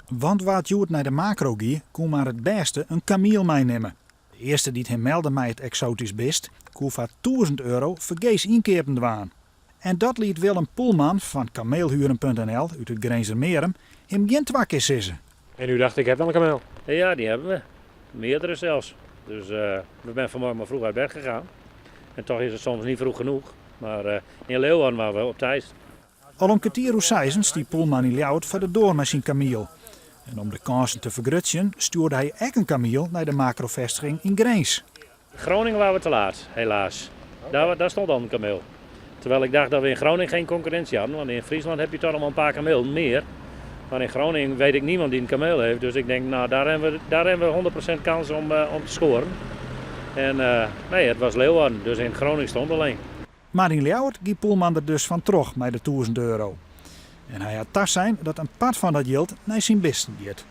Want wa't hjoed nei de Makro gie, koe mar it bêste in kamiel meinimme. De earste dy't him melde mei it eksoatysk bist, koe foar 1000 euro fergees ynkeapen dwaan. En dat liet Willem Poelman fan kameelhuren.nl út it Grinzer Mearum him gjin twa kear sizze. En u dacht, ik heb wel een kameel? Ja, die hebben we. Meerdere zelfs. Dus we zijn vanmorgen maar vroeg uit bed gegaan. En toch is het soms niet vroeg genoeg. Maar in Leeuwarden waren we op tijd. Al om kertier oer seizen stie Poelman yn Ljouwert foar de doar mei syn kamiel. En om de kânsen te fergrutsjen stjoerde hy ek in kamiel nei de Makrofêstiging yn Grins. Groningen waren we te laat, helaas. Daar stond al een kameel. Terwijl ik dacht dat we in Groningen geen concurrentie hadden. Want in Friesland heb je toch nog wel een paar kamelen meer. Maar in Groningen weet ik niemand die een kameel heeft. Dus ik denk, nou, daar hebben we 100% kans om te scoren. En nee, het was Leeuwarden. Dus in Groningen stond alleen. Mar yn Ljouwert gie Poelman der dus fan troch mei de 1000 euro. En hy hat tasein dat in part fan dat jild nei syn bisten giet.